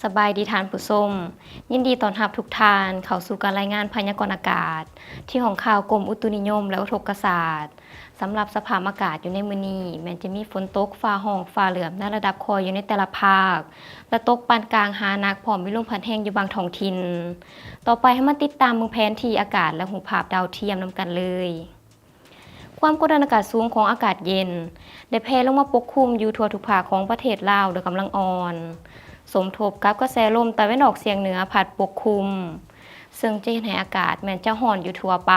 ສະບາຍດີທ່ານຜູ້ຊົມ, ຍິນດີຕ້ອນຮັບທຸກທ່ານເຂົ້າສູ່ການລາຍງານພະຍາກອນອາກາດ ທີ່ຫ້ອງຂ່າວກົມອຸຕຸນິຍົມ ແລະ ອຸທົກກະສາດ. ສຳລັບສະພາບອາກາດຢູ່ໃນມື້ນີ້ ແມ່ນຈະມີຝົນຕົກ, ຟ້າຮ້ອງ, ຟ້າເຫຼື້ອມໃນລະດັບຄ່ອຍຢູ່ໃນແຕ່ລະພາກ ແລະ ຕົກປານກາງຫາໜັກ ພ້ອມມີລົມພັດແຮງຢູ່ບາງທ້ອງຖິ່ນ. ຕໍ່ໄປເຮົາມາຕິດຕາມເບິ່ງແຜນທີ່ອາກາດ ແລະ ຮູບພາບດາວທຽມນຳກັນເລີຍ. ຄວາມກົດອາກາດສູງຂອງອາກາດເຢັນ ໄດ້ແຜ່ລົງມາປົກຄຸມຢູ່ທົ່ວທຸກພາກຂອງປະເທດລາວໂດຍກຳລັງອ່ອນ, ສົມທົບກັບກະແສລົມຕາເວັນອອກສຽງເໜືອພັດປົກຄຸມ, ເຊິ່ງຈະເຮັດໃຫ້ອາກາດແມ່ນຈະຮ້ອນຢູ່ທົ່ວໄປ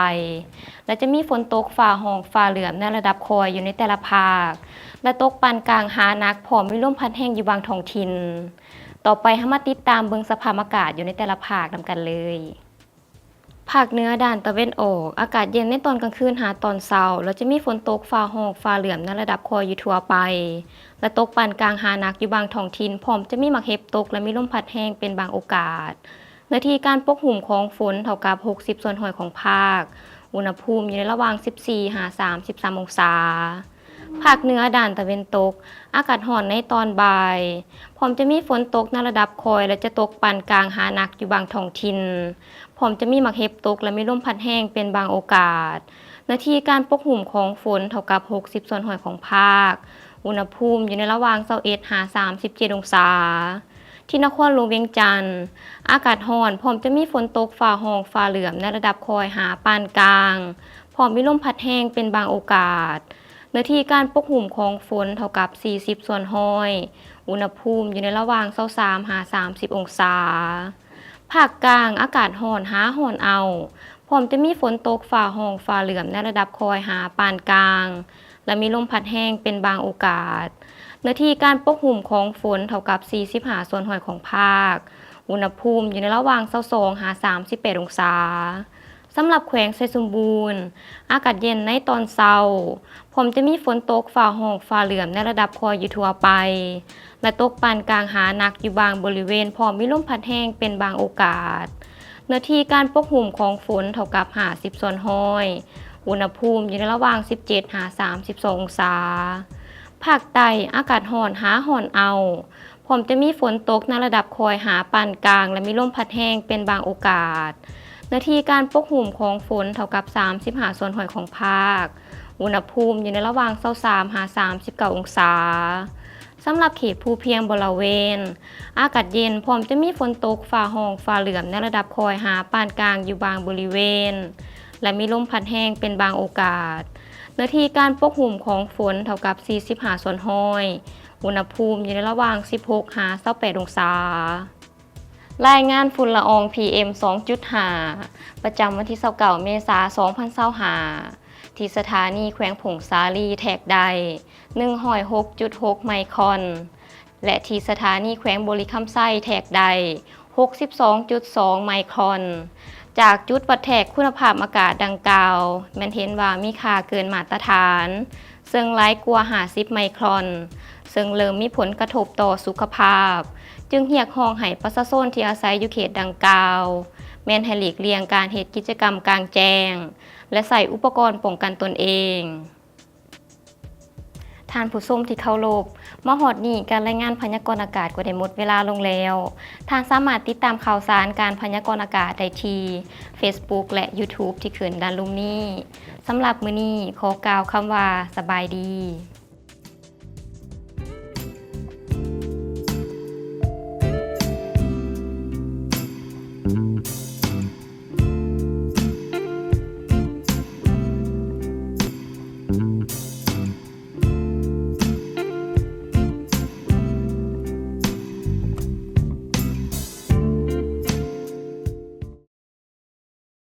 ແລະ ຈະມີຝົນຕົກ, ຟ້າຮ້ອງ, ຟ້າເຫຼື້ອມໃນລະດັບຄ່ອຍຢູ່ໃນແຕ່ລະພາກ ແລະ ຕົກປານກາງຫາໜັກ ພ້ອມມີລົມພັດແຮງຢູ່ບາງທ້ອງຖິ່ນ. ຕໍ່ໄປເຮົາມາຕິດຕາມເບິ່ງສະພາບອາກາດຢູ່ໃນແຕ່ລະພາກນຳກັນເລີຍ. ພາກເໜືອດ້ານຕາເວັນອອກ, ອາກາດເຢັນໃນຕອນກາງຄືນຫາຕອນເຊົ້າ ແລະ ຈະມີຝົນຕົກ, ຟ້າຮ້ອງ, ຟ້າເຫຼື້ອມໃນລະດັບຄ່ອຍຢູ່ທົ່ວໄປ ແລະ ຕົກປານກາງຫາໜັກຢູ່ບາງທ້ອງຖິ່ນ, ພ້ອມຈະມີໝາກເຫັບຕົກ ແລະ ມີລົມພັດແຮງເປັນບາງໂອກາດ. ເນື້ອທີ່ການປົກຫຸ້ມຂອງຝົນເທົ່າກັບຫົກສິບສ່ວນຮ້ອຍຂອງພາກ, ອຸນຫະພູມຢູ່ໃນລະຫວ່າງສິບສີ່ຫາສາມສິບສາມອົງສາ. ພາກເໜືອດ້ານຕາເວັນຕົກ, ອາກາດຮ້ອນໃນຕອນບ່າຍ, ພ້ອມຈະມີຝົນຕົກໃນລະດັບຄ່ອຍ ແລະ ຈະຕົກປານກາງຫາໜັກຢູ່ບາງທ້ອງຖິ່ນ, ພ້ອມຈະມີໝາກເຫັບຕົກ ແລະ ມີລົມພັດແຮງເປັນບາງໂອກາດ. ເນື້ອທີ່ການປົກຫຸ້ມຂອງຝົນເທົ່າກັບຫົກສິບສ່ວນຮ້ອຍຂອງພາກ, ອຸນຫະພູມຢູ່ໃນລະຫວ່າງຊາວເອັດຫາສາມສິບເຈັດອົງສາ. ທີ່ນະຄອນຫຼວງວຽງຈັນ, ອາກາດຮ້ອນ ພ້ອມຈະມີຝົນຕົກ, ຟ້າຮ້ອງ, ຟ້າເຫຼື້ອມໃນລະດັບຄ່ອຍຫາປານກາງ, ພ້ອມມີລົມພັດແຮງເປັນບາງໂອກາດ. ເນື້ອທີ່ການປົກຫຸ້ມຂອງຝົນເທົ່າກັບສີ່ສິບສ່ວນຮ້ອຍ, ອຸນຫະພູມຢູ່ໃນລະຫວ່າງຊາວສາມຫາສາມສິບອົງສາ. ພາກກາງ, ອາກາດຮ້ອນຫາຮ້ອນເອົ້າ, ພ້ອມຈະມີຝົນຕົກ, ຟ້າຮ້ອງ, ຟ້າເຫຼື້ອມໃນລະດັບຄ່ອຍຫາປານກາງ ແລະ ມີລົມພັດແຮງເປັນບາງໂອກາດ. ເນື້ອທີ່ການປົກຫຸ້ມຂອງຝົນເທົ່າກັບສີ່ສິບຫ້າສ່ວນຮ້ອຍຂອງພາກ, ອຸນຫະພູມຢູ່ໃນລະຫວ່າງຊາວສອງຫາສາມສິບແປດອົງສາ. ສຳລັບແຂວງໄຊສົມບູນ, ອາກາດເຢັນໃນຕອນເຊົ້າ, ພ້ອມຈະມີຝົນຕົກ, ຟ້າຮ້ອງ, ຟ້າເຫຼື້ອມໃນລະດັບຄ່ອຍຢູ່ທົ່ວໄປ ແລະ ຕົກປານກາງຫາໜັກຢູ່ບາງບໍລິເວນ, ພ້ອມມີລົມພັດແຮງເປັນບາງໂອກາດ. ເນື້ອທີ່ການປົກຫຸ້ມຂອງຝົນເທົ່າກັບຫ້າສິບສ່ວນຮ້ອຍ, ອຸນຫະພູມຢູ່ໃນລະຫວ່າງສິບເຈັດຫາສາມສິບສອງອົງສາ. ພາກໃຕ້, ອາກາດຮ້ອນຫາຮ້ອນເອົ້າ, ພ້ອມຈະມີຝົນຕົກໃນລະດັບຄ່ອຍຫາປານກາງ ແລະ ມີລົມພັດແຮງເປັນບາງໂອກາດ. ເນື້ອທີ່ການປົກຫຸ້ມຂອງຝົນເທົ່າກັບສາມສິບຫ້າສ່ວນຮ້ອຍຂອງພາກ, ອຸນຫະພູມຢູ່ໃນລະຫວ່າງຊາວສາມຫາສາມສິບເກົ້າອົງສາ. ສຳລັບເຂດພູພຽງບໍລະເວນ, ອາກາດເຢັນ ພ້ອມຈະມີຝົນຕົກ, ຟ້າຮ້ອງ, ຟ້າເຫຼື້ອມໃນລະດັບຄ່ອຍຫາປານກາງຢູ່ບາງບໍລິເວນ ແລະ ມີລົມພັດແຮງເປັນບາງໂອກາດ. ເນື້ອທີ່ການປົກຫຸ້ມຂອງຝົນເທົ່າກັບສີ່ສິບຫ້າສ່ວນຮ້ອຍ, ອຸນຫະພູມຢູ່ໃນລະຫວ່າງສິບຫົກຫາຊາວແປດອົງສາ. ລາຍງານຝຸ່ນລະອອງ ພີເອັມ ສອງຈຸດຫ້າ ປະຈຳວັນທີຊາວເກົ້າເມສາ ສອງພັນຊາວຫ້າ. ທີ່ສະຖານີແຂວງຜົ້ງສາລີແທກໄດ້ໜຶ່ງຮ້ອຍຫົກຈຸດຫົກໄມຄອນ ແລະ ທີ່ສະຖານີແຂວງບໍລິຄຳໄຊແທກໄດ້ຫົກສິບສອງຈຸດສອງໄມຄອນ. ຈາກຈຸດວັດແທກຄຸນນະພາບອາກາດດັ່ງກ່າວ ແມ່ນເຫັນວ່າມີຄ່າເກີນມາດຕະຖານ ເຊິ່ງຫຼາຍກວ່າຫ້າສິບໄມຄອນ, ເຊິ່ງເລີ່ມມີຜົນກະທົບຕໍ່ສຸຂະພາບ, ຈຶ່ງຮຽກຮ້ອງໃຫ້ປະຊາຊົນທີ່ອາໄສຢູ່ເຂດດັ່ງກ່າວ ແມ່ນໃຫ້ຫຼີກລ່ຽງການເຮັດກິດຈະກຳກາງແຈ້ງ ແລະ ໃຊ້ອຸປະກອນປ້ອງກັນຕົນເອງ. ທ່ານຜູ້ຊົມທີ່ເຄົາລົບ, ມາຮອດນີ້ການລາຍງານພະຍາກອນອາກາດກໍໄດ້ໝົດເວລາລົງແລ້ວ. ທ່ານສາມາດຕິດຕາມຂ່າວສານການພະຍາກອນອາກາດໄດ້ທີ່ Facebook ແລະ YouTube ທີ່ຂຶ້ນດ້ານລຸ່ມນີ້. ສຳລັບມື້ນີ້ ຂໍກ່າວຄຳວ່າ ສະບາຍດີ.